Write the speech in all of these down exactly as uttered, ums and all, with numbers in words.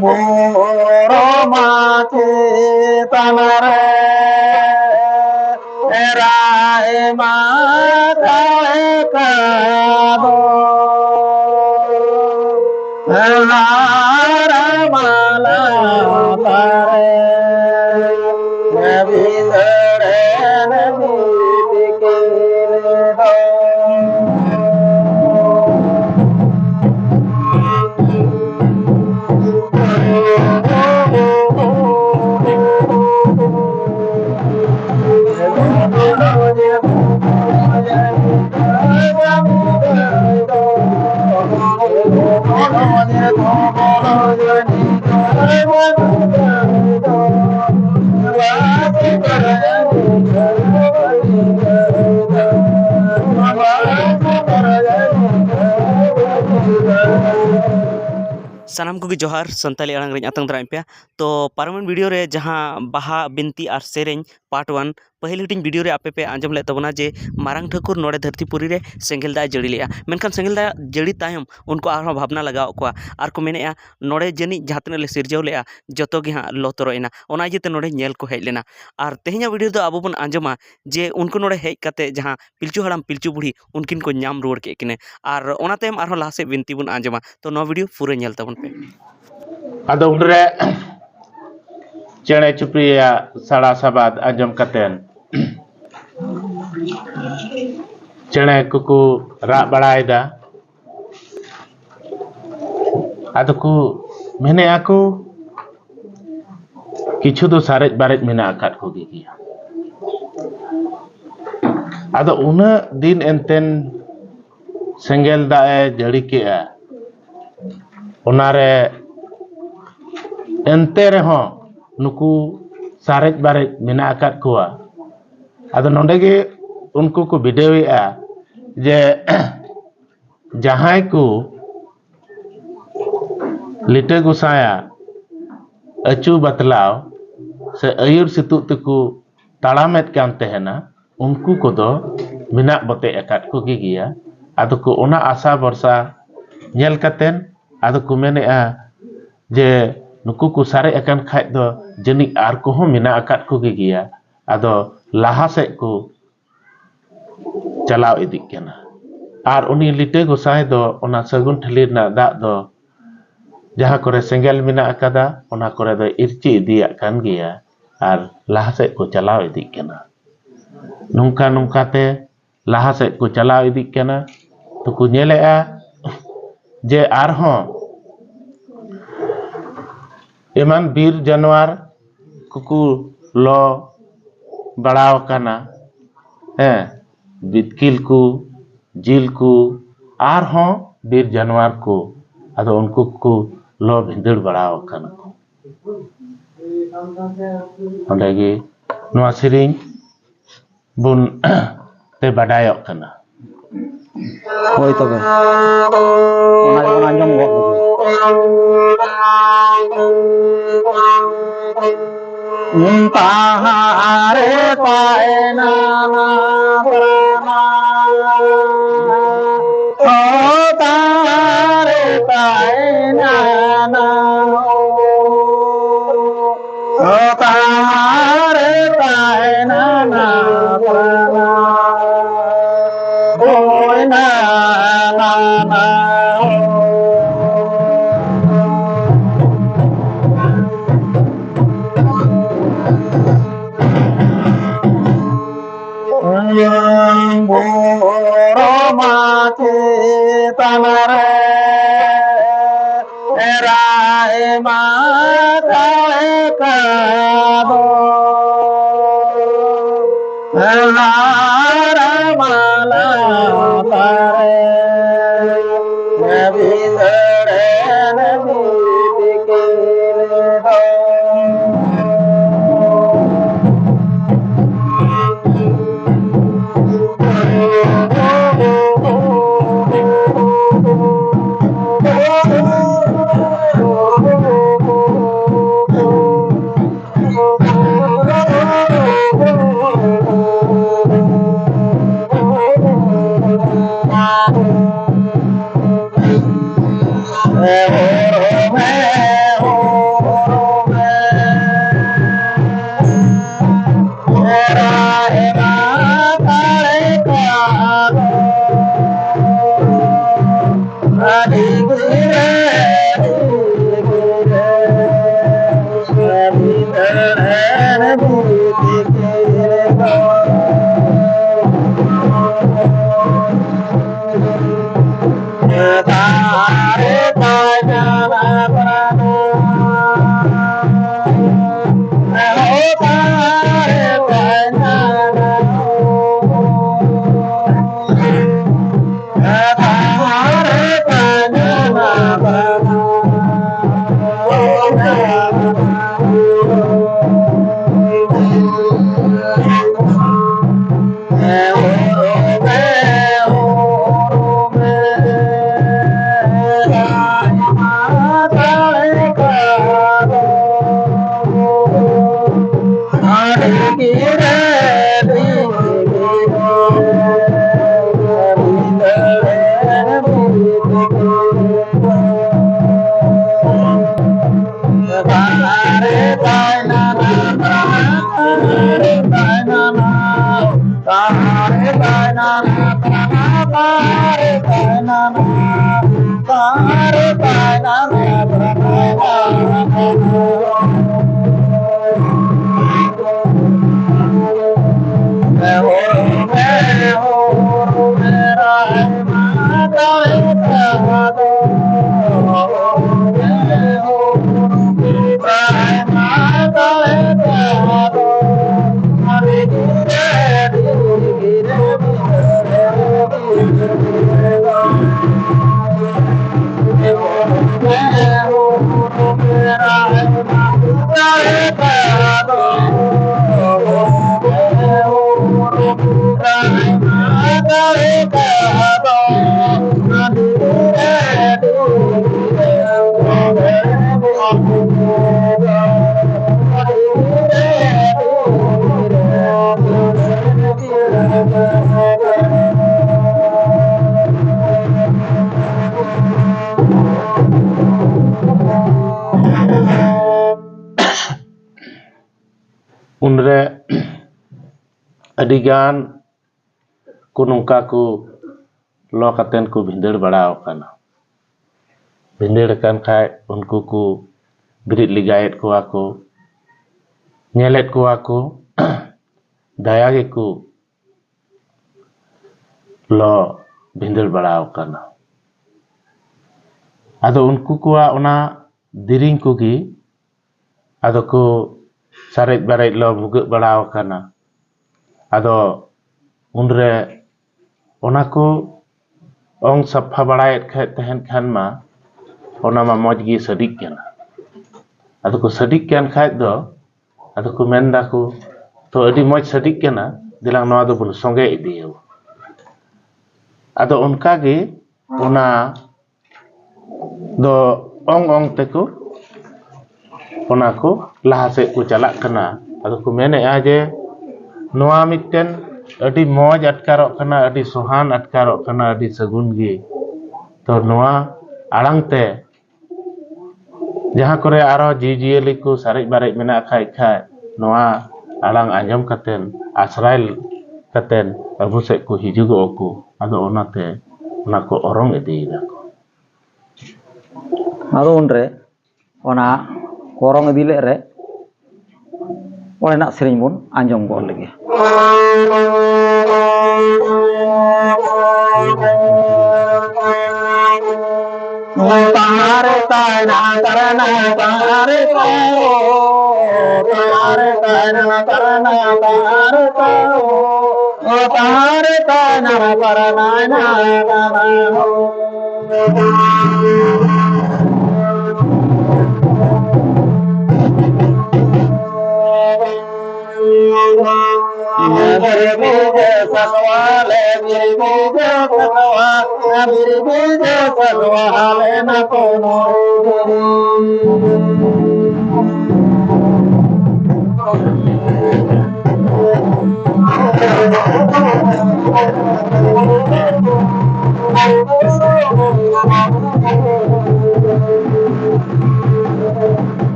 ᱵᱩᱨᱩ ᱢᱟᱹᱪᱷᱤ ᱛᱟᱱᱟ ᱨᱮ ᱨᱟᱭ ᱢᱟ ᱠᱟᱭ ᱠᱟᱫᱚ ᱦᱟᱨ ᱢᱟᱞᱟ ᱛᱟᱨᱮ ᱵᱤᱫᱟᱹᱲᱮᱱ ᱵᱤᱫᱤ ᱠᱤᱱ ᱫᱚ᱾ ᱥᱟᱱᱟᱢ ᱠᱚᱜᱮ ᱡᱚᱦᱟᱨ, ᱥᱟᱱᱛᱟᱞᱤ ᱟᱲᱟᱝ ᱨᱮᱧ ᱟᱛᱟᱝ ᱫᱟᱨᱟᱢ ᱯᱮᱭᱟ᱾ ᱛᱚ ᱯᱟᱨᱚᱢᱮᱱ ᱵᱷᱤᱰᱤᱭᱳ ᱨᱮ ᱡᱟᱦᱟᱸ ᱵᱟᱦᱟ ᱵᱤᱱᱛᱤ ᱟᱨ ᱥᱮᱨᱮᱧ ᱯᱟᱨᱴ ᱚᱣᱟᱱ ᱯᱟᱹᱦᱤᱞ ᱦᱟᱹᱴᱤᱧ ᱵᱷᱤᱰᱤᱭᱳ ᱨᱮ ᱟᱯᱮ ᱯᱮ ᱟᱸᱡᱚᱢ ᱞᱮᱫ ᱛᱟᱵᱚᱱᱟ ᱡᱮ ᱢᱟᱨᱟᱝ ᱴᱷᱟᱹᱠᱩᱨ ᱱᱚᱰᱮ ᱫᱷᱟᱹᱨᱛᱤ ᱯᱩᱨᱤ ᱨᱮ ᱥᱮᱸᱜᱮᱞ ᱫᱟᱜ ᱮ ᱡᱟᱹᱲᱤ ᱞᱮᱜᱼᱟ᱾ ᱢᱮᱱᱠᱷᱟᱱ ᱥᱮᱸᱜᱮᱞ ᱫᱟᱜ ᱡᱟᱹᱲᱤ ᱛᱟᱭᱚᱢ ᱩᱱᱠᱩ ᱟᱨᱦᱚᱸ ᱵᱷᱟᱵᱽᱱᱟ ᱞᱟᱜᱟᱣᱟᱫ ᱠᱚᱣᱟ ᱟᱨ ᱠᱚ ᱢᱮᱱᱮᱫᱼᱟ, ᱱᱚᱰᱮ ᱡᱟᱹᱱᱤᱡ ᱡᱟᱦᱟᱸ ᱛᱤᱱᱟᱹᱜ ᱞᱮ ᱥᱤᱨᱡᱟᱹᱣ ᱞᱮᱜᱼᱟ ᱡᱚᱛᱚ ᱜᱮ ᱦᱟᱸᱜ ᱞᱚ ᱛᱚᱨᱚᱡ ᱮᱱᱟ, ᱚᱱᱟ ᱤᱭᱟᱹᱛᱮ ᱱᱚᱰᱮ ᱧᱮᱞ ᱠᱚ ᱦᱮᱡ ᱞᱮᱱᱟ᱾ ᱟᱨ ᱛᱮᱦᱮᱧᱟᱜ ᱵᱷᱤᱰᱤᱭᱳ ᱫᱚ ᱟᱵᱚ ᱵᱚᱱ ᱟᱸᱡᱚᱢᱟ ᱡᱮ ᱩᱱᱠᱩ ᱱᱚᱰᱮ ᱦᱮᱡ ᱠᱟᱛᱮ ᱡᱟᱦᱟᱸ ᱯᱤᱞᱪᱩ ᱦᱟᱲᱟᱢ ᱯᱤᱞᱪᱩ ᱵᱩᱲᱦᱤ ᱩᱱᱠᱤᱱ ᱠᱚ ᱧᱟᱢ ᱨᱩᱣᱟᱹᱲ ᱠᱮᱫ ᱠᱤᱱᱟᱹ᱾ ᱟᱨ ᱚᱱᱟ ᱛᱟᱭᱚᱢ ᱟᱨᱦᱚᱸ ᱞᱟᱦᱟ ᱥᱮᱫ ᱵᱤᱱᱛᱤ ᱵᱚᱱ ᱟᱸᱡᱚᱢᱟ᱾ ᱛᱚ ᱱᱚᱣᱟ ᱵᱷᱤᱰᱤᱭᱳ ᱯᱩᱨᱟᱹ ᱧᱮᱞ ᱛᱟᱵᱚᱱ ᱯᱮ᱾ ᱟᱫᱚ ᱩᱱᱨᱮ ᱪᱮᱬᱮ ᱪᱩᱯᱲᱤᱭᱟᱜ ᱥᱟᱲᱟ ᱥᱟᱵᱟᱫ ᱟᱸᱡᱚᱢ ᱠᱟᱛᱮᱱ ᱪᱮᱬᱮ ᱠᱚᱠᱚ ᱨᱟᱜ ᱵᱟᱲᱟᱭᱮᱫᱟ᱾ ᱟᱫᱚ ᱠᱚ ᱢᱮᱱᱮᱫᱼᱟ ᱠᱚ, ᱠᱤᱪᱷᱩ ᱫᱚ ᱥᱟᱨᱮᱡ ᱵᱟᱨᱮᱡ ᱢᱮᱱᱟᱜ ᱟᱠᱟᱫ ᱠᱚᱜᱮ ᱜᱮᱭᱟ᱾ ᱟᱫᱚ ᱩᱱᱟᱹᱜ ᱫᱤᱱ ᱮᱱᱛᱮᱱ ᱥᱮᱸᱜᱮᱞ ᱫᱟᱜ ᱮ ᱡᱟᱹᱲᱤ ᱠᱮᱜᱼᱟ, ᱚᱱᱟᱨᱮ ᱮᱱᱛᱮ ᱨᱮᱦᱚᱸ ᱱᱩᱠᱩ ᱥᱟᱨᱮᱡ ᱵᱟᱨᱮᱡ ᱢᱮᱱᱟᱜ ᱟᱠᱟᱫ ᱠᱚᱣᱟ᱾ ᱟᱫᱚ ᱱᱚᱰᱮ ᱜᱮ ᱩᱱᱠᱩ ᱠᱚ ᱵᱤᱰᱟᱹᱣᱮᱫᱼᱟ ᱡᱮ ᱡᱟᱦᱟᱸᱭ ᱠᱚ ᱞᱤᱴᱟᱹ ᱜᱚᱸᱥᱟᱭᱟᱜ ᱟᱹᱪᱩ ᱵᱟᱛᱞᱟᱣ ᱥᱮ ᱟᱹᱭᱩᱨ ᱥᱤᱛᱩᱜ ᱛᱮᱠᱚ ᱛᱟᱲᱟᱢᱮᱫ ᱠᱟᱱ ᱛᱟᱦᱮᱱᱟ, ᱩᱱᱠᱩ ᱠᱚᱫᱚ ᱢᱮᱱᱟᱜ ᱵᱚᱛᱮᱡ ᱟᱠᱟᱫ ᱠᱚᱜᱮ ᱜᱮᱭᱟ᱾ ᱟᱫᱚ ᱠᱚ ᱚᱱᱟ ᱟᱥᱟ ᱵᱷᱚᱨᱥᱟ ᱧᱮᱞ ᱠᱟᱛᱮᱱ ᱟᱫᱚ ᱠᱚ ᱢᱮᱱᱮᱫᱼᱟ, ᱡᱮ ᱱᱩᱠᱩ ᱠᱚ ᱥᱟᱨᱮᱡ ᱟᱠᱟᱱ ᱠᱷᱟᱡ ᱫᱚ ᱡᱟᱹᱱᱤᱡ ᱟᱨ ᱠᱚᱦᱚᱸ ᱢᱮᱱᱟᱜ ᱟᱠᱟᱫ ᱠᱚᱜᱮ ᱜᱮᱭᱟ᱾ ᱟᱫᱚ ᱞᱟᱦᱟ ᱥᱮᱫ ᱠᱚ ᱪᱟᱞᱟᱣ ᱤᱫᱤᱜ ᱠᱟᱱᱟ᱾ ᱟᱨ ᱩᱱᱤ ᱞᱤᱴᱟᱹ ᱜᱚᱸᱥᱟᱭ ᱫᱚ ᱚᱱᱟ ᱥᱟᱹᱜᱩᱱ ᱴᱷᱤᱞᱤ ᱨᱮᱱᱟᱜ ᱫᱟᱜ ᱫᱚ ᱡᱟᱦᱟᱸ ᱠᱚᱨᱮ ᱥᱮᱸᱜᱮᱞ ᱢᱮᱱᱟᱜ ᱟᱠᱟᱫᱟ, ᱚᱱᱟ ᱠᱚᱨᱮ ᱫᱚ ᱤᱨᱪᱤ ᱤᱫᱤᱭᱟᱜ ᱠᱟᱱ ᱜᱮᱭᱟ ᱟᱨ ᱞᱟᱦᱟ ᱥᱮᱫ ᱠᱚ ᱪᱟᱞᱟᱣ ᱤᱫᱤᱜ ᱠᱟᱱᱟ᱾ ᱱᱚᱝᱠᱟ ᱱᱚᱝᱠᱟ ᱛᱮ ᱞᱟᱦᱟ ᱥᱮᱫ ᱠᱚ ᱪᱟᱞᱟᱣ ᱤᱫᱤᱜ ᱠᱟᱱᱟ᱾ ᱛᱚᱠᱚ ᱧᱮᱞᱮᱜᱼᱟ ᱡᱮ ᱟᱨᱦᱚᱸ ᱮᱢᱟᱱ ᱵᱤᱨ ᱡᱟᱱᱣᱟᱨ ᱠᱚᱠᱚ ᱞᱚ ᱵᱟᱲᱟᱣ ᱠᱟᱱᱟ᱾ ᱦᱮᱸ, ᱵᱤᱛᱠᱤᱞ ᱠᱚ, ᱡᱤᱞ ᱠᱚ, ᱟᱨᱦᱚᱸ ᱵᱤᱨ ᱡᱟᱱᱣᱟᱨ ᱠᱚ᱾ ᱟᱫᱚ ᱩᱱᱠᱩ ᱠᱚ ᱞᱚ ᱵᱷᱤᱸᱫᱟᱹᱲ ᱵᱟᱲᱟᱣ ᱠᱟᱱᱟ ᱠᱚ᱾ ᱚᱸᱰᱮ ᱜᱮ ᱱᱚᱣᱟ ᱥᱮᱨᱮᱧ ᱵᱚᱱ ᱛᱮ ᱵᱟᱰᱟᱭᱚᱜ ᱠᱟᱱᱟ᱾ ᱦᱳᱭ ᱛᱚᱵᱮ, ᱚᱱᱟ ᱜᱮᱵᱚᱱ ᱟᱸᱡᱚᱢ ᱜᱚᱫ ᱞᱮᱜᱮ᱾ ᱛᱟᱦᱟᱨᱮ ᱛᱟᱦᱮᱱᱟ ᱯᱨᱟᱱᱟ, ᱚ ᱛᱟᱦᱟᱨᱮ ᱛᱟᱦᱮᱱᱟ, ᱚ ᱛᱟᱦᱟᱨᱮ ᱛᱟᱦᱮᱱᱟ ᱯᱨᱟᱱᱟ, ᱳᱭ ᱱᱟ ᱱᱟ ᱱᱟ, ᱳ᱾ ᱵᱩᱨᱩ ᱢᱟ ᱪᱮᱛᱟᱱ ᱨᱮ ᱨᱟᱭ ᱢᱟ ᱠᱟᱭ ᱠᱟᱫᱚ᱾ ᱦᱟᱨ ᱢᱟᱞᱟ ᱛᱟᱨᱮ ᱵᱷᱤᱛᱟᱹᱨᱮᱱ ᱵᱤᱛᱠᱤᱞ ᱫᱚ᱾ ᱩᱱᱨᱮ ᱟᱹᱰᱤᱜᱟᱱ ᱠᱚ ᱱᱚᱝᱠᱟ ᱠᱚ ᱞᱚ ᱠᱟᱛᱮᱱ ᱠᱚ ᱵᱷᱤᱸᱫᱟᱹᱲ ᱵᱟᱲᱟ ᱟᱠᱟᱱᱟ᱾ ᱵᱷᱤᱸᱫᱟᱹᱲ ᱟᱠᱟᱱ ᱠᱷᱟᱡ ᱩᱱᱠᱩ ᱠᱚ ᱵᱮᱨᱮᱫ ᱞᱮᱜᱟᱭᱮᱫ ᱠᱚᱣᱟ ᱠᱚ, ᱧᱮᱞᱮᱫ ᱠᱚᱣᱟ ᱠᱚ, ᱫᱟᱭᱟ ᱜᱮᱠᱚ ᱞᱚ ᱵᱷᱤᱸᱫᱟᱹᱲ ᱵᱟᱲᱟ ᱟᱠᱟᱱᱟ᱾ ᱟᱫᱚ ᱩᱱᱠᱩ ᱠᱚᱣᱟᱜ ᱚᱱᱟ ᱫᱮᱨᱮᱧ ᱠᱚᱜᱮ ᱟᱫᱚ ᱠᱚ ᱥᱟᱨᱮᱡ ᱵᱟᱨᱮᱡ ᱞᱚ ᱵᱷᱩᱜᱟᱹᱜ ᱵᱟᱲᱟ ᱟᱠᱟᱱᱟ᱾ ᱟᱫᱚ ᱩᱱᱨᱮ ᱚᱱᱟ ᱠᱚ ᱚᱝ ᱥᱟᱯᱷᱟ ᱵᱟᱲᱟᱭᱮᱫ ᱠᱷᱟᱡ ᱛᱟᱦᱮᱱ ᱠᱷᱟᱱ ᱢᱟ ᱚᱱᱟ ᱢᱟ ᱢᱚᱡᱽ ᱜᱮ ᱥᱟᱰᱮᱜ ᱠᱟᱱᱟ᱾ ᱟᱫᱚ ᱠᱚ ᱥᱟᱰᱮᱜ ᱠᱟᱱ ᱠᱷᱟᱡ ᱫᱚ ᱟᱫᱚ ᱠᱚ ᱢᱮᱱ ᱫᱟᱠᱚ, "ᱛᱚ ᱟᱹᱰᱤ ᱢᱚᱡᱽ ᱥᱟᱰᱮᱜ ᱠᱟᱱᱟ, ᱫᱮᱞᱟᱝ ᱱᱚᱣᱟ ᱫᱚᱵᱚᱱ ᱥᱚᱸᱜᱮ ᱤᱫᱤᱭᱟᱵᱚ᱾" ᱟᱫᱚ ᱚᱱᱠᱟ ᱜᱮ ᱚᱱᱟ ᱫᱚ ᱚᱝ ᱚᱝ ᱛᱮᱠᱚ ᱚᱱᱟ ᱠᱚ ᱞᱟᱦᱟ ᱥᱮᱫ ᱠᱚ ᱪᱟᱞᱟᱜ ᱠᱟᱱᱟ᱾ ᱟᱫᱚ ᱠᱚ ᱢᱮᱱᱮᱫᱼᱟ ᱡᱮ ᱱᱚᱣᱟ ᱢᱤᱫᱴᱮᱱ ᱟᱹᱰᱤ ᱢᱚᱡᱽ ᱟᱴᱠᱟᱨᱚᱜ ᱠᱟᱱᱟ, ᱟᱹᱰᱤ ᱥᱚᱦᱟᱱ ᱟᱴᱠᱟᱨᱚᱜ ᱠᱟᱱᱟ, ᱟᱹᱰᱤ ᱥᱟᱹᱜᱩᱱ ᱜᱮ᱾ ᱛᱚ ᱱᱚᱣᱟ ᱟᱲᱟᱝ ᱛᱮ ᱡᱟᱦᱟᱸ ᱠᱚᱨᱮ ᱟᱨᱚ ᱡᱤᱣᱤ ᱡᱤᱭᱟᱹᱞᱤ ᱠᱚ ᱥᱟᱨᱮᱡ ᱵᱟᱨᱮᱡ ᱢᱮᱱᱟᱜ ᱠᱷᱟᱡ, ᱠᱷᱟᱡ ᱱᱚᱣᱟ ᱟᱲᱟᱝ ᱟᱸᱡᱚᱢ ᱠᱟᱛᱮᱱ ᱟᱥᱨᱟᱭ ᱠᱟᱛᱮᱫ ᱟᱵᱚ ᱥᱮᱫ ᱠᱚ ᱦᱤᱡᱩᱜᱚᱜᱼᱟ ᱠᱚ᱾ ᱟᱫᱚ ᱚᱱᱟᱛᱮ ᱚᱱᱟ ᱠᱚ ᱚᱨᱚᱝ ᱤᱫᱤᱭᱮᱫᱟ ᱠᱚ᱾ ᱟᱫᱚ ᱩᱱᱨᱮ ᱚᱱᱟ ᱠᱚ ᱚᱨᱚᱝ ᱤᱫᱤ ᱞᱮᱫ ᱨᱮ ᱚᱸᱰᱮᱱᱟᱜ ᱥᱮᱨᱮᱧ ᱵᱚᱱ ᱟᱸᱡᱚᱢ ᱜᱚᱫ ᱞᱮᱜᱮ᱾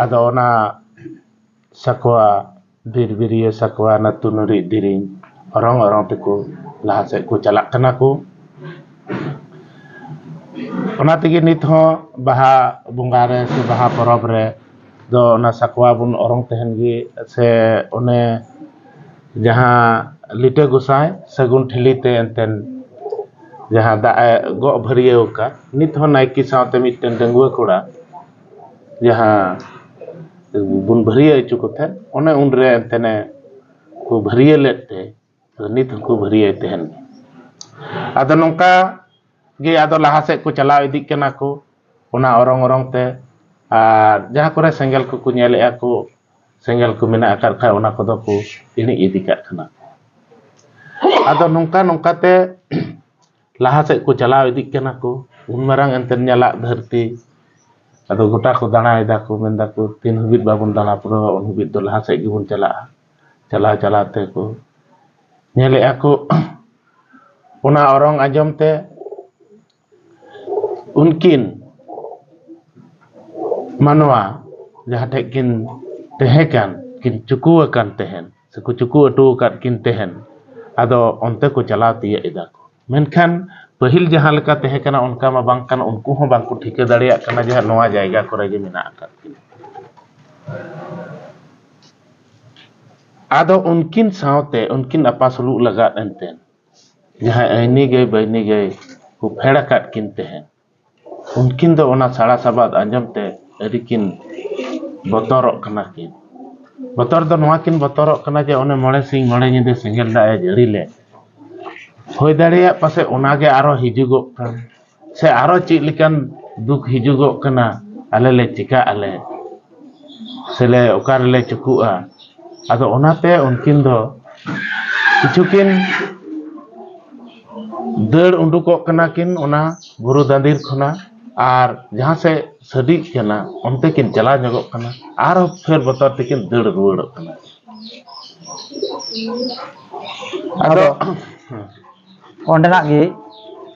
ᱟᱫᱚ ᱚᱱᱟ ᱥᱟᱠᱣᱟ, ᱵᱤᱨ ᱵᱤᱨᱤᱭᱟᱹ ᱥᱟᱠᱣᱟ, ᱱᱟᱹᱛᱩ ᱱᱩᱨᱤ ᱫᱮᱨᱮᱧ ᱚᱨᱚᱝ ᱚᱨᱚᱝ ᱛᱮᱠᱚ ᱞᱟᱦᱟ ᱥᱮᱫ ᱠᱚ ᱪᱟᱞᱟᱜ ᱠᱟᱱᱟ ᱠᱚ᱾ ᱚᱱᱟ ᱛᱮᱜᱮ ᱱᱤᱛ ᱦᱚᱸ ᱵᱟᱦᱟ ᱵᱚᱸᱜᱟ ᱨᱮ ᱥᱮ ᱵᱟᱦᱟ ᱯᱚᱨᱚᱵᱽ ᱨᱮ ᱫᱚ ᱚᱱᱟ ᱥᱟᱠᱣᱟ ᱵᱚᱱ ᱚᱨᱚᱝ ᱛᱟᱦᱮᱱ ᱜᱮ, ᱥᱮ ᱚᱱᱮ ᱡᱟᱦᱟᱸ ᱞᱤᱴᱟᱹ ᱜᱚᱸᱥᱟᱭ ᱥᱟᱹᱜᱩᱱ ᱴᱷᱤᱞᱤ ᱛᱮ ᱮᱱᱛᱮᱱ ᱡᱟᱦᱟᱸ ᱫᱟᱜ ᱮ ᱜᱚᱜ ᱵᱷᱟᱹᱨᱭᱟᱹᱣ ᱟᱠᱟᱫ, ᱱᱤᱛ ᱦᱚᱸ ᱱᱟᱭᱠᱮ ᱥᱟᱶᱛᱮ ᱢᱤᱫᱴᱮᱱ ᱰᱟᱺᱜᱩᱣᱟᱹ ᱠᱚᱲᱟ ᱡᱟᱦᱟᱸ ᱵᱚᱱ ᱵᱷᱟᱹᱨᱭᱟᱹ ᱦᱚᱪᱚ ᱠᱚ ᱛᱟᱦᱮᱸᱫ, ᱚᱱᱮ ᱩᱱᱨᱮ ᱮᱱᱛᱮᱱᱮ ᱠᱚ ᱵᱷᱟᱹᱨᱭᱟᱹ ᱞᱮᱫ ᱛᱮ, ᱱᱤᱛ ᱦᱚᱸᱠᱚ ᱵᱷᱟᱹᱨᱭᱟᱹᱭ ᱛᱟᱦᱮᱱ ᱜᱮ᱾ ᱟᱫᱚ ᱱᱚᱝᱠᱟ ᱜᱮ ᱟᱫᱚ ᱞᱟᱦᱟ ᱥᱮᱫ ᱠᱚ ᱪᱟᱞᱟᱣ ᱤᱫᱤᱜ ᱠᱟᱱᱟ ᱠᱚ ᱚᱱᱟ ᱚᱨᱚᱝ ᱚᱨᱚᱝ ᱛᱮ᱾ ᱟᱨ ᱡᱟᱦᱟᱸ ᱠᱚᱨᱮ ᱥᱮᱸᱜᱮᱞ ᱠᱚᱠᱚ ᱧᱮᱞᱮᱜᱼᱟ ᱠᱚ, ᱥᱮᱸᱜᱮᱞ ᱠᱚ ᱢᱮᱱᱟᱜ ᱟᱠᱟᱫ ᱠᱷᱟᱡ, ᱚᱱᱟ ᱠᱚᱫᱚ ᱠᱚ ᱤᱬᱤᱡ ᱤᱫᱤ ᱠᱟᱜ ᱠᱟᱱᱟ᱾ ᱟᱫᱚ ᱱᱚᱝᱠᱟ ᱱᱚᱝᱠᱟ ᱛᱮ ᱞᱟᱦᱟ ᱥᱮᱫ ᱠᱚ ᱪᱟᱞᱟᱣ ᱤᱫᱤᱜ ᱠᱟᱱᱟ ᱠᱚ᱾ ᱩᱱ ᱢᱟᱨᱟᱝ ᱮᱱᱛᱮᱫ ᱧᱟᱞᱟᱜ ᱫᱷᱟᱹᱨᱛᱤ, ᱟᱫᱚ ᱜᱚᱴᱟ ᱠᱚ ᱫᱟᱬᱟᱭ ᱫᱟᱠᱚ, ᱢᱮᱱ ᱫᱟᱠᱚ, "ᱛᱤᱱ ᱦᱟᱹᱵᱤᱡ ᱵᱟᱵᱚᱱ ᱫᱟᱬᱟ ᱯᱩᱨᱟᱹᱣᱟ, ᱩᱱ ᱦᱟᱹᱵᱤᱡ ᱫᱚ ᱞᱟᱦᱟ ᱥᱮᱫ ᱜᱮᱵᱚᱱ ᱪᱟᱞᱟᱜᱼᱟ᱾" ᱪᱟᱞᱟᱣ ᱪᱟᱞᱟᱣ ᱛᱮᱠᱚ ᱧᱮᱞᱮᱜᱼᱟ ᱠᱚ ᱚᱱᱟ ᱚᱨᱚᱝ ᱟᱸᱡᱚᱢ ᱛᱮ ᱩᱱᱠᱤᱱ ᱢᱟᱱᱣᱟ ᱡᱟᱦᱟᱸ ᱴᱷᱮᱡ ᱠᱤᱱ ᱛᱟᱦᱮᱸ ᱠᱟᱱ, ᱠᱤᱱ ᱪᱩᱠᱩ ᱟᱠᱟᱱ ᱛᱟᱦᱮᱱ, ᱥᱮᱠᱚ ᱪᱩᱠᱩ ᱟᱹᱴᱩ ᱟᱠᱟᱫ ᱠᱤᱱ ᱛᱟᱦᱮᱱ, ᱟᱫᱚ ᱚᱱᱛᱮ ᱠᱚ ᱪᱟᱞᱟᱣ ᱛᱤᱭᱟᱹᱜ ᱮᱫᱟ ᱠᱚ᱾ ᱢᱮᱱᱠᱷᱟᱱ ᱯᱟᱹᱦᱤᱞ ᱡᱟᱦᱟᱸ ᱞᱮᱠᱟ ᱛᱟᱦᱮᱸ ᱠᱟᱱᱟ, ᱚᱱᱠᱟ ᱢᱟ ᱵᱟᱝ ᱠᱟᱱᱟ᱾ ᱩᱱᱠᱩ ᱦᱚᱸ ᱵᱟᱝᱠᱚ ᱴᱷᱤᱠᱟᱹ ᱫᱟᱲᱮᱭᱟᱜ ᱠᱟᱱᱟ ᱡᱮ ᱱᱚᱣᱟ ᱡᱟᱭᱜᱟ ᱠᱚᱨᱮ ᱜᱮ ᱢᱮᱱᱟᱜ ᱟᱠᱟᱫ ᱠᱤᱱᱟ᱾ ᱟᱫᱚ ᱩᱱᱠᱤᱱ ᱥᱟᱶᱛᱮ, ᱩᱱᱠᱤᱱ ᱟᱯᱟᱥᱩᱞᱩᱜ ᱞᱟᱜᱟᱫ ᱮᱱᱛᱮ ᱡᱟᱦᱟᱸᱭ ᱟᱹᱭᱱᱤ ᱜᱟᱹᱭ ᱵᱟᱹᱭᱱᱤ ᱜᱟᱹᱭ ᱠᱚ ᱯᱷᱮᱰ ᱟᱠᱟᱫ ᱠᱤᱱ ᱛᱟᱦᱮᱸᱫ, ᱩᱱᱠᱤᱱ ᱫᱚ ᱚᱱᱟ ᱥᱟᱲᱟ ᱥᱟᱵᱟᱫ ᱟᱸᱡᱚᱢ ᱛᱮ ᱟᱹᱰᱤ ᱠᱤᱱ ᱵᱚᱛᱚᱨᱚᱜ ᱠᱟᱱᱟ ᱠᱤᱱ᱾ ᱵᱚᱛᱚᱨ ᱫᱚ ᱱᱚᱣᱟ ᱠᱤᱱ ᱵᱚᱛᱚᱨᱚᱜ ᱠᱟᱱᱟ ᱡᱮ ᱚᱱᱮ ᱢᱚᱬᱮ ᱥᱤᱧ ᱢᱚᱬᱮ ᱧᱤᱫᱟᱹ ᱥᱮᱸᱜᱮᱞ ᱫᱟᱜ ᱮ ᱡᱟᱹᱲᱤ ᱞᱮᱫ, ᱦᱩᱭ ᱫᱟᱲᱮᱭᱟᱜ ᱯᱟᱥᱮᱡ ᱚᱱᱟᱜᱮ ᱟᱨᱚ ᱦᱤᱡᱩᱜᱚᱜ ᱠᱟᱱ, ᱥᱮ ᱟᱨᱚ ᱪᱮᱫ ᱞᱮᱠᱟᱱ ᱫᱩᱠ ᱦᱤᱡᱩᱜᱚᱜ ᱠᱟᱱᱟ, ᱟᱞᱮ ᱞᱮ ᱪᱤᱠᱟᱹᱜ ᱟᱞᱮ, ᱥᱮᱞᱮ ᱚᱠᱟ ᱨᱮᱞᱮ ᱪᱩᱠᱩᱜᱼᱟ᱾ ᱟᱫᱚ ᱚᱱᱟᱛᱮ ᱩᱱᱠᱤᱱ ᱫᱚ ᱠᱤᱪᱷᱩ ᱠᱤᱱ ᱫᱟᱹᱲ ᱩᱰᱩᱠᱚᱜ ᱠᱟᱱᱟ ᱠᱤᱱ ᱚᱱᱟ ᱵᱩᱨᱩ ᱫᱟᱸᱫᱤᱨ ᱠᱷᱚᱱᱟᱜ᱾ ᱟᱨ ᱡᱟᱦᱟᱸ ᱥᱮᱫ ᱥᱟᱰᱮᱜ ᱠᱟᱱᱟ, ᱚᱱᱛᱮ ᱠᱤᱱ ᱪᱟᱞᱟᱣ ᱧᱚᱜᱚᱜ ᱠᱟᱱᱟ, ᱟᱨᱦᱚᱸ ᱯᱷᱮᱨ ᱵᱚᱛᱚᱨ ᱛᱮᱠᱤᱱ ᱫᱟᱹᱲ ᱨᱩᱣᱟᱹᱲᱚᱜ ᱠᱟᱱᱟ᱾ ᱟᱫᱚ ᱚᱸᱰᱮᱱᱟᱜ ᱜᱮ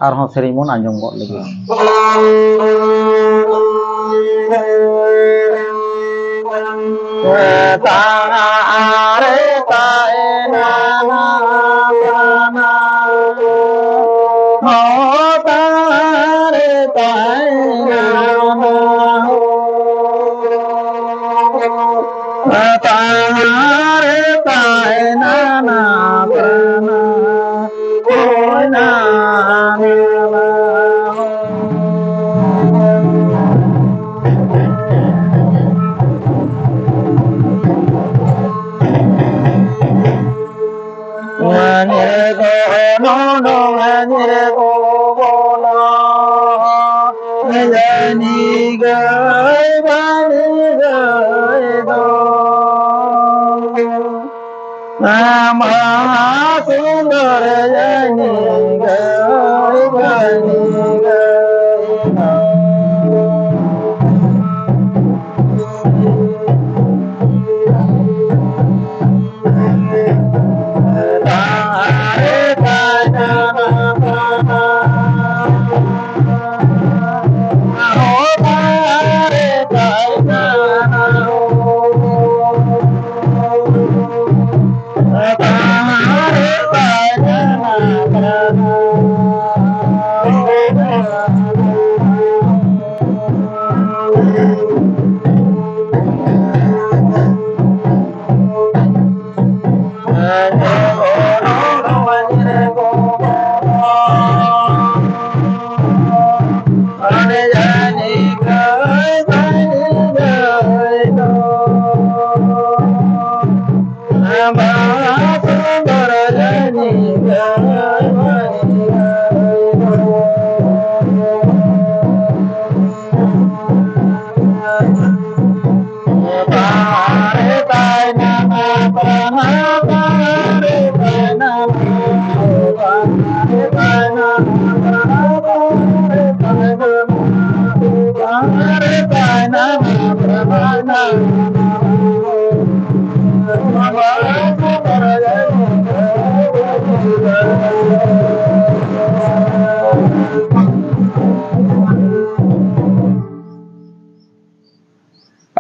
ᱟᱨᱦᱚᱸ ᱥᱮᱨᱮᱧ ᱵᱚᱱ ᱟᱸᱡᱚᱢ ᱜᱚᱫ ᱞᱮᱜᱮ᱾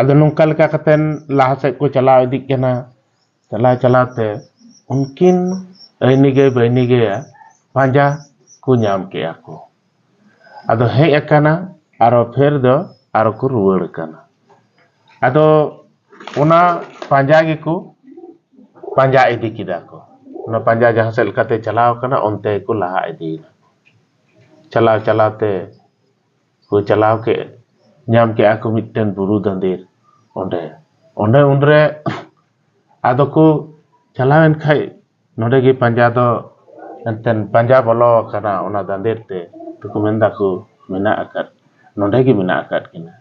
ᱟᱫᱚ ᱱᱚᱝᱠᱟ ᱞᱮᱠᱟ ᱠᱟᱛᱮᱱ ᱞᱟᱦᱟ ᱥᱮᱫ ᱠᱚ ᱪᱟᱞᱟᱣ ᱤᱫᱤᱜ ᱠᱟᱱᱟ᱾ ᱪᱟᱞᱟᱣ ᱪᱟᱞᱟᱣ ᱛᱮ ᱩᱱᱠᱤᱱ ᱟᱹᱭᱱᱤ ᱜᱟᱹᱭ ᱵᱟᱹᱭᱱᱤ ᱜᱟᱹᱭ ᱯᱟᱸᱡᱟ ᱠᱚ ᱧᱟᱢ ᱠᱮᱜᱼᱟ ᱠᱚ᱾ ᱟᱫᱚ ᱦᱮᱡ ᱟᱠᱟᱱᱟ, ᱟᱨᱚ ᱯᱷᱮᱨ ᱫᱚ ᱟᱨᱚ ᱠᱚ ᱨᱩᱣᱟᱹᱲ ᱠᱟᱱᱟ᱾ ᱟᱫᱚ ᱚᱱᱟ ᱯᱟᱸᱡᱟ ᱜᱮᱠᱚ ᱯᱟᱸᱡᱟ ᱤᱫᱤ ᱠᱮᱫᱟ ᱠᱚ᱾ ᱚᱱᱟ ᱯᱟᱸᱡᱟ ᱡᱟᱦᱟᱸ ᱥᱮᱫ ᱞᱮᱠᱟᱛᱮ ᱪᱟᱞᱟᱣ ᱠᱟᱱᱟ, ᱚᱱᱛᱮ ᱜᱮᱠᱚ ᱞᱟᱦᱟ ᱤᱫᱤᱭᱮᱱᱟ᱾ ᱪᱟᱞᱟᱣ ᱪᱟᱞᱟᱣ ᱛᱮ ᱠᱚ ᱪᱟᱞᱟᱣ ᱠᱮᱫ, ᱧᱟᱢ ᱠᱮᱜᱼᱟ ᱠᱚ ᱢᱤᱫᱴᱮᱱ ᱵᱩᱨᱩ ᱫᱟᱸᱫᱮᱨ᱾ ᱚᱸᱰᱮ, ᱚᱸᱰᱮ ᱩᱱᱨᱮ ᱟᱫᱚ ᱠᱚ ᱪᱟᱞᱟᱣᱮᱱ ᱠᱷᱟᱡ, ᱱᱚᱰᱮ ᱜᱮ ᱯᱟᱸᱡᱟ ᱫᱚ ᱮᱱᱛᱮᱱ ᱯᱟᱸᱡᱟ ᱵᱚᱞᱚ ᱟᱠᱟᱱᱟ ᱚᱱᱟ ᱫᱟᱸᱫᱮᱨ ᱛᱮ᱾ ᱛᱚᱠᱚ ᱢᱮᱱ ᱫᱟᱠᱚ, ᱢᱮᱱᱟᱜ ᱟᱠᱟᱫ, ᱱᱚᱰᱮ ᱜᱮ ᱢᱮᱱᱟᱜ ᱟᱠᱟᱫ ᱠᱤᱱᱟ᱾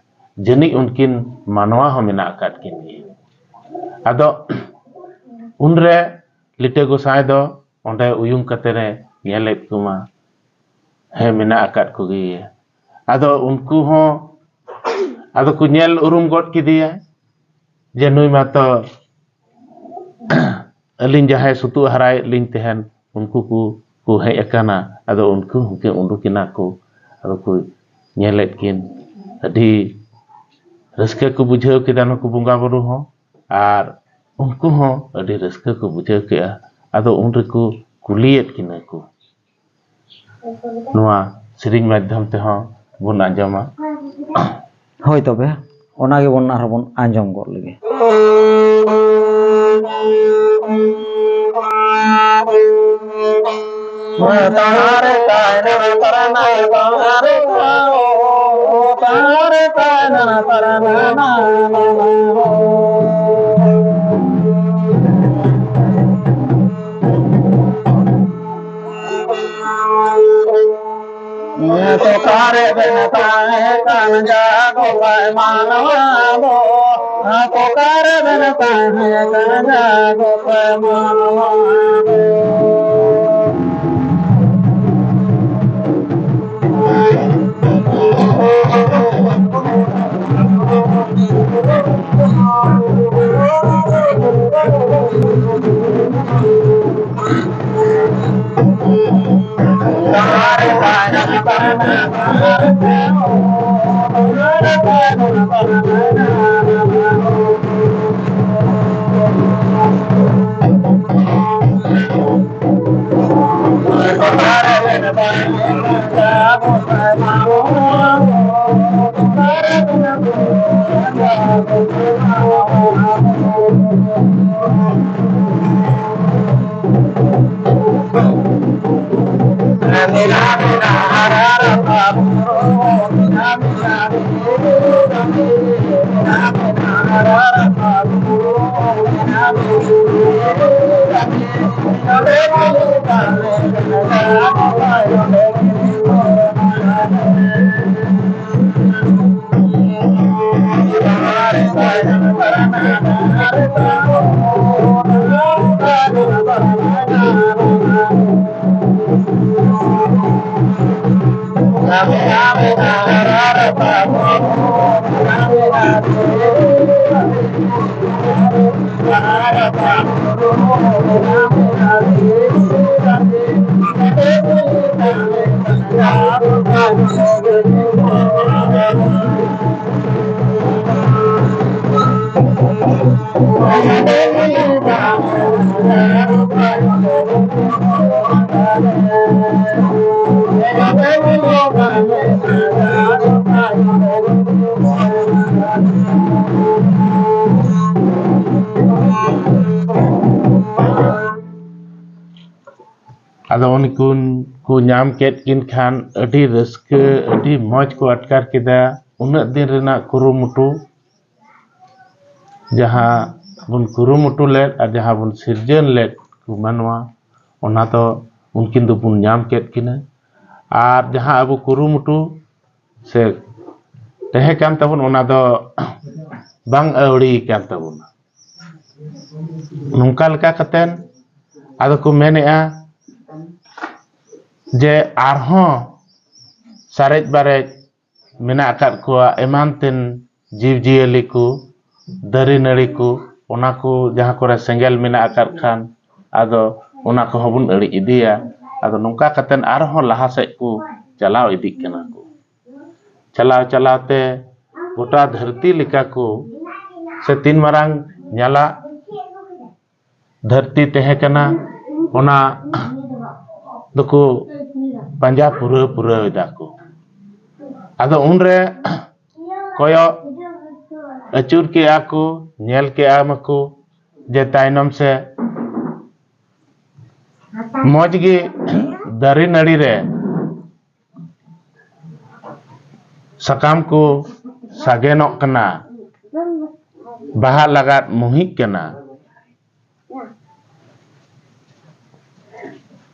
ᱡᱟᱹᱱᱤᱡ ᱩᱱᱠᱤᱱ ᱢᱟᱱᱣᱟ ᱦᱚᱸ ᱢᱮᱱᱟᱜ ᱟᱠᱟᱫ ᱠᱤᱱ ᱜᱮᱭᱟ᱾ ᱟᱫᱚ ᱩᱱᱨᱮ ᱞᱤᱴᱟᱹ ᱜᱚᱸᱥᱟᱭ ᱫᱚ ᱚᱸᱰᱮ ᱩᱭᱩᱝ ᱠᱟᱛᱮ ᱮ ᱧᱮᱞᱮᱫ ᱠᱚᱢᱟ, ᱦᱮᱸ, ᱢᱮᱱᱟᱜ ᱟᱠᱟᱫ ᱠᱚᱜᱮᱭᱟ᱾ ᱟᱫᱚ ᱩᱱᱠᱩ ᱦᱚᱸ ᱟᱫᱚ ᱠᱚ ᱧᱮᱞ ᱩᱨᱩᱢ ᱜᱚᱫ ᱠᱮᱫᱮᱭᱟ ᱡᱮ ᱱᱩᱭ ᱢᱟᱛᱚ ᱟᱹᱞᱤᱧ ᱡᱟᱦᱟᱸᱭ ᱥᱩᱛᱩᱜ ᱦᱟᱨᱟᱭᱮᱫ ᱞᱤᱧ ᱛᱟᱦᱮᱱ, ᱩᱱᱠᱩ ᱠᱚ ᱠᱚ ᱦᱮᱡ ᱟᱠᱟᱱᱟ᱾ ᱟᱫᱚ ᱩᱱᱠᱩ ᱦᱚᱸᱠᱤᱱ ᱩᱰᱩᱠ ᱮᱱᱟ ᱠᱚ, ᱟᱫᱚ ᱠᱚ ᱧᱮᱞᱮᱫ ᱠᱤᱱ, ᱟᱹᱰᱤ ᱨᱟᱹᱥᱠᱟᱹ ᱠᱚ ᱵᱩᱡᱷᱟᱹᱣ ᱠᱮᱫᱟ ᱱᱩᱠᱩ ᱵᱚᱸᱜᱟ ᱵᱩᱨᱩ ᱦᱚᱸ, ᱟᱨ ᱩᱱᱠᱩ ᱦᱚᱸ ᱟᱹᱰᱤ ᱨᱟᱹᱥᱠᱟᱹ ᱠᱚ ᱵᱩᱡᱷᱟᱹᱣ ᱠᱮᱜᱼᱟ᱾ ᱟᱫᱚ ᱩᱱ ᱨᱮᱠᱚ ᱠᱩᱞᱤᱭᱮᱫ ᱠᱤᱱᱟ ᱠᱚ, ᱱᱚᱣᱟ ᱥᱮᱨᱮᱧ ᱢᱟᱫᱽᱫᱷᱚᱢ ᱛᱮᱦᱚᱸ ᱵᱚᱱ ᱟᱸᱡᱚᱢᱟ᱾ ᱦᱳᱭ, ᱛᱚᱵᱮ ᱚᱱᱟ ᱜᱮᱵᱚᱱ ᱟᱨᱦᱚᱸ ᱵᱚᱱ ᱟᱸᱡᱚᱢ ᱜᱚᱫ ᱞᱮᱜᱮ᱾ ᱛᱚᱠᱟᱨᱮ ᱵᱮᱱ ᱛᱟᱦᱮᱸ ᱠᱟᱱ ᱡᱟᱜᱚ ᱯᱟᱭ ᱢᱟᱱᱣᱟ ᱫᱚ, ᱛᱚᱠᱟᱨᱮ ᱵᱮᱱ ᱛᱟᱦᱮᱸ ᱠᱟᱱ ᱡᱟᱜᱚ ᱯᱟᱭ ᱢᱟᱱᱣᱟ ᱫᱚ᱾ ᱟᱫᱚ ᱩᱱᱠᱩ ᱠᱚ ᱧᱟᱢ ᱠᱮᱫ ᱠᱤᱱ ᱠᱷᱟᱱ ᱟᱹᱰᱤ ᱨᱟᱹᱥᱠᱟᱹ, ᱟᱹᱰᱤ ᱢᱚᱡᱽ ᱠᱚ ᱟᱴᱠᱟᱨ ᱠᱮᱫᱟ᱾ ᱩᱱᱟᱹᱜ ᱫᱤᱱ ᱨᱮᱱᱟᱜ ᱠᱩᱨᱩᱢᱩᱴᱩ, ᱡᱟᱦᱟᱸ ᱵᱚᱱ ᱠᱩᱨᱩᱢᱩᱴᱩ ᱞᱮᱫ ᱟᱨ ᱡᱟᱦᱟᱸ ᱵᱚᱱ ᱥᱤᱨᱡᱚᱱ ᱞᱮᱫ ᱠᱚ ᱢᱟᱱᱣᱟ, ᱚᱱᱟ ᱫᱚ ᱩᱱᱠᱤᱱ ᱫᱚᱵᱚᱱ ᱧᱟᱢ ᱠᱮᱫ ᱠᱤᱱᱟ᱾ ᱟᱨ ᱡᱟᱦᱟᱸ ᱟᱵᱚ ᱠᱩᱨᱩᱢᱩᱴᱩ ᱥᱮ ᱛᱟᱦᱮᱸ ᱠᱟᱱ ᱛᱟᱵᱚᱱ, ᱚᱱᱟ ᱫᱚ ᱵᱟᱝ ᱟᱹᱣᱲᱤ ᱠᱟᱱ ᱛᱟᱵᱚᱱᱟ᱾ ᱱᱚᱝᱠᱟ ᱞᱮᱠᱟ ᱠᱟᱛᱮᱱ ᱟᱫᱚ ᱠᱚ ᱢᱮᱱᱮᱜᱼᱟ ᱡᱮ ᱟᱨᱦᱚᱸ ᱥᱟᱨᱮᱡ ᱵᱟᱨᱮᱡ ᱢᱮᱱᱟᱜ ᱟᱠᱟᱫ ᱠᱚᱣᱟ ᱮᱢᱟᱱ ᱛᱮᱱ ᱡᱤᱵᱽᱼᱡᱤᱭᱟᱹᱞᱤ ᱠᱚ, ᱫᱟᱨᱮ ᱱᱟᱹᱲᱤ ᱠᱚ, ᱚᱱᱟ ᱠᱚ ᱡᱟᱦᱟᱸ ᱠᱚᱨᱮ ᱥᱮᱸᱜᱮᱞ ᱢᱮᱱᱟᱜ ᱟᱠᱟᱫ ᱠᱷᱟᱱ, ᱟᱫᱚ ᱚᱱᱟ ᱠᱚᱦᱚᱸ ᱵᱚᱱ ᱟᱹᱲᱤᱡ ᱤᱫᱤᱭᱟ᱾ ᱟᱫᱚ ᱱᱚᱝᱠᱟ ᱠᱟᱛᱮᱱ ᱟᱨᱦᱚᱸ ᱞᱟᱦᱟ ᱥᱮᱫ ᱠᱚ ᱪᱟᱞᱟᱣ ᱤᱫᱤᱜ ᱠᱟᱱᱟ ᱠᱚ᱾ ᱪᱟᱞᱟᱣ ᱪᱟᱞᱟᱣ ᱛᱮ ᱜᱚᱴᱟ ᱫᱷᱟᱹᱨᱛᱤ ᱞᱮᱠᱟ ᱠᱚ, ᱥᱮ ᱛᱤᱱ ᱢᱟᱨᱟᱝ ᱧᱟᱞᱟᱜ ᱫᱷᱟᱹᱨᱛᱤ ᱛᱟᱦᱮᱸ ᱠᱟᱱᱟ, ᱚᱱᱟ ᱫᱚᱠᱚ ᱯᱟᱸᱡᱟ ᱯᱩᱨᱟᱹᱣ ᱯᱩᱨᱟᱹᱣ ᱮᱫᱟ ᱠᱚ᱾ ᱟᱫᱚ ᱩᱱᱨᱮ ᱠᱚᱭᱚᱜ ᱟᱹᱪᱩᱨ ᱠᱮᱜᱼᱟ ᱠᱚ, ᱧᱮᱞ ᱠᱮᱜᱼᱟ ᱢᱟᱠᱚ ᱡᱮ ᱛᱟᱭᱱᱚᱢ ᱥᱮ ᱢᱚᱡᱽ ᱜᱮ ᱫᱟᱨᱮ ᱱᱟᱹᱲᱤ ᱨᱮ ᱥᱟᱠᱟᱢ ᱠᱚ ᱥᱟᱜᱮᱱᱚᱜ ᱠᱟᱱᱟ, ᱵᱟᱦᱟ ᱞᱟᱜᱟᱫ ᱢᱩᱦᱤᱜ ᱠᱟᱱᱟ᱾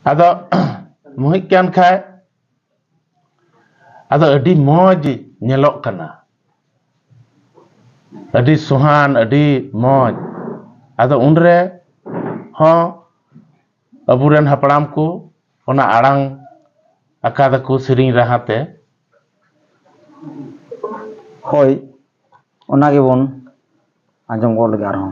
ᱟᱫᱚ ᱢᱩᱦᱤᱜ ᱠᱟᱱ ᱠᱷᱟᱡ, ᱟᱫᱚ ᱟᱹᱰᱤ ᱢᱚᱡᱽ ᱧᱮᱞᱚᱜ ᱠᱟᱱᱟ, ᱟᱹᱰᱤ ᱥᱚᱦᱟᱱ, ᱟᱹᱰᱤ ᱢᱚᱡᱽ᱾ ᱟᱫᱚ ᱩᱱᱨᱮ ᱦᱚᱸ ᱟᱵᱚᱨᱮᱱ ᱦᱟᱯᱲᱟᱢ ᱠᱚ ᱚᱱᱟ ᱟᱲᱟᱝ ᱟᱠᱟᱫᱟᱠᱚ ᱥᱮᱨᱮᱧ ᱨᱟᱦᱟ ᱛᱮ᱾ ᱦᱳᱭ, ᱚᱱᱟ ᱜᱮᱵᱚᱱ ᱟᱸᱡᱚᱢ ᱜᱚᱫ ᱞᱮᱜᱮ ᱟᱨᱦᱚᱸ᱾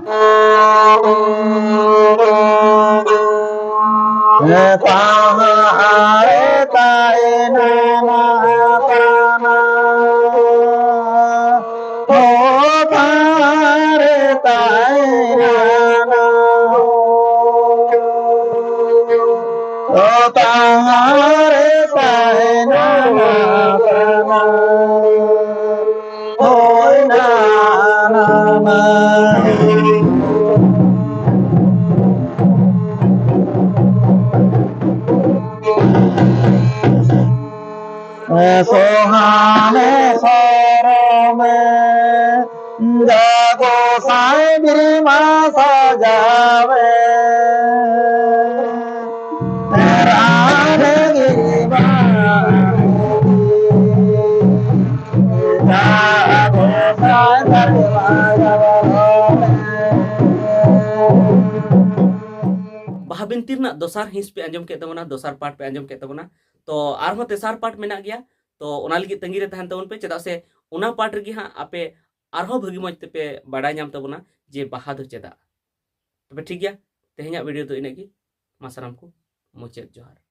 ᱥᱚᱦᱟᱱᱮ ᱥᱚᱨᱚᱢᱮ ᱫᱟ ᱜᱚᱸᱥᱟᱭ ᱵᱤᱨᱢᱟ ᱥᱟᱡᱟᱣᱮ ᱨᱟᱱᱮ ᱜᱤᱨᱤᱢᱟ ᱫᱟ ᱜᱚᱸᱥᱟᱭ ᱵᱤᱨᱢᱟ ᱥᱟᱡᱟᱣᱮ᱾ ᱵᱟᱦᱟ ᱵᱤᱱᱛᱤ ᱨᱮᱱᱟᱜ ᱫᱚᱥᱟᱨ ᱦᱤᱸᱥ ᱯᱮ ᱟᱸᱡᱚᱢ ᱠᱮᱫ ᱛᱟᱵᱚᱱᱟ, ᱫᱚᱥᱟᱨ ᱯᱟᱴ ᱯᱮ ᱟᱸᱡᱚᱢ ᱠᱮᱫ ᱛᱟᱵᱚᱱᱟ᱾ ᱛᱚ ᱟᱨᱦᱚᱸ ᱛᱮᱥᱟᱨ ᱯᱟᱴ ᱢᱮᱱᱟᱜ ᱜᱮᱭᱟ, ᱛᱚ ᱚᱱᱟ ᱞᱟᱹᱜᱤᱫ ᱛᱟᱺᱜᱤ ᱨᱮ ᱛᱟᱦᱮᱱ ᱛᱟᱵᱚᱱ ᱯᱮ, ᱪᱮᱫᱟᱜ ᱥᱮ ᱚᱱᱟ ᱯᱟᱴ ᱨᱮᱜᱮ ᱦᱟᱸᱜ ᱟᱯᱮ ᱟᱨᱦᱚᱸ ᱵᱷᱟᱹᱜᱤ ᱢᱚᱡᱽ ᱛᱮᱯᱮ ᱵᱟᱲᱟᱭ ᱧᱟᱢ ᱛᱟᱵᱚᱱᱟ ᱡᱮ ᱵᱟᱦᱟ ᱫᱚ ᱪᱮᱫᱟᱜ᱾ ᱛᱚᱵᱮ ᱴᱷᱤᱠ ᱜᱮᱭᱟ, ᱛᱮᱦᱮᱧᱟᱜ ᱵᱷᱤᱰᱤᱭᱳ ᱫᱚ ᱤᱱᱟᱹᱜ ᱜᱮ᱾ ᱢᱟ ᱥᱟᱱᱟᱢ ᱠᱚ ᱢᱩᱪᱟᱹᱫ ᱡᱚᱦᱟᱨ᱾